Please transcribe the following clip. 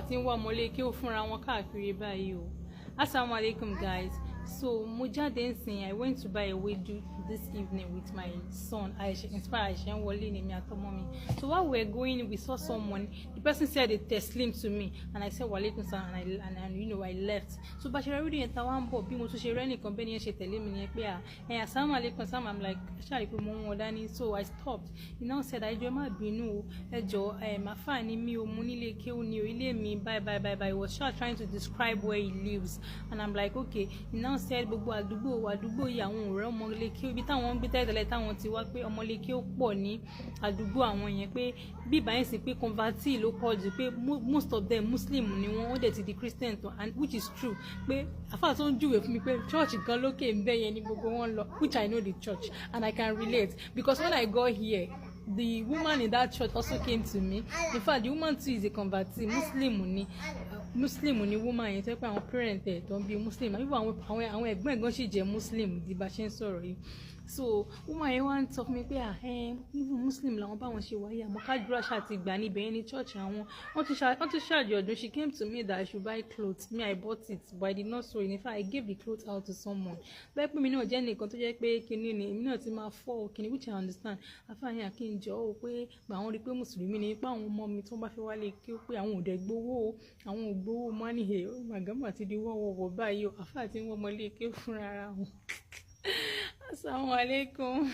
Àfáà tí ń wá ọmọlé kí ó fúnra wọn káàkiri báyìí o. Assalamu alaikum, guys. So mo jáde nsìn. I went to buy ewedu this evening with my son. Aisha inspire Aisha ń wọlé ní mi àtọmọ mi. So while we were going, we saw someone. The person said a teslim to me and I said walaikum salam and I left. So bá ṣe rẹ rí yẹn ta wá ń bọ̀, bí mo tún ṣe rẹ́ nìkan bẹ́ẹ̀ ni yẹn ṣe tẹ̀lé mi nìyẹn pé à ẹ̀ assalamu alaikum salam. I'm like, ṣáà pé mo ń wọn dání. So I stopped. He now said, "Ẹ jọ̀ọ́, ẹ má bínú o, ẹ jọ̀ọ́, ẹ màfà ni mí o, mo nílé kéwú ni o, ilé mi bye bye bye bye." He was sure trying to describe where he lives and I'm like, "Okay." He now said gbogbo àdúgbò yìí, àwọn ò rẹ́ ọmọlé kéwú. Ibi táwọn ń gbé tẹ́lẹ̀tẹ́lẹ̀ táwọn ti wá, pé ọmọlé kéwú pọ̀ ní àdúgbò àwọn yẹn, pé bí ìbáyẹn sì pé convertee ló pọ̀ jù, pé most of them Muslim ni wọ́n, wọ́n dẹ̀ ti di Christian tán, and which is true, pé àfáà tó ń júwèé fún mi pé church kan lókè ń bẹ́ yẹn ní gbogbo wọn lọ, which I know the church and I can relate, because when I got here, the woman in that church also came to me. In fact, the woman too is a convertee. Muslim ni, Muslim ni woman yẹn, tó yẹ pé àwọn parent ẹ̀ tó ń bí Muslim, àbí àwọn ẹ̀gbọ́n ẹ̀gbọ́n sì jẹ́ Muslim di bá ṣe ń sọ̀rọ̀ yìí. So woman yẹn wá ń sọ fún mi pé ah, ẹ Muslim làwọn báwọn ṣe wáyé, àmọ́ kádùrà ṣáà ti gbà níbẹ̀ yẹn ní church àwọn. Wọ́n tún ṣàjọ̀dún. She came to me that I should buy clothes. Me, I bought it, but I did not sew it. In fact, I gave the clothes out to someone. Bẹ́ẹ̀ pé mi náà jẹ́ nìkan tó jẹ́ pé kinní ni èmi náà ti máa fọ́ kinní, which I understand. Afáàní àkínjọ ó pé àwọn rí pé mùsùlùmí ni, pé àwọn ọmọ mi tó bá fẹ́ wálé kí ó pé àwọn ò dẹ̀ gbowó o, àwọn ò gbowó mọ́ ní. Ẹ̀ ó màgámà ti di wọ́wọ́wọ́ báyìí o. Àfáà tí ń wọ́n ọmọlé kí ó fúnra wọn. Assalamu alaikum.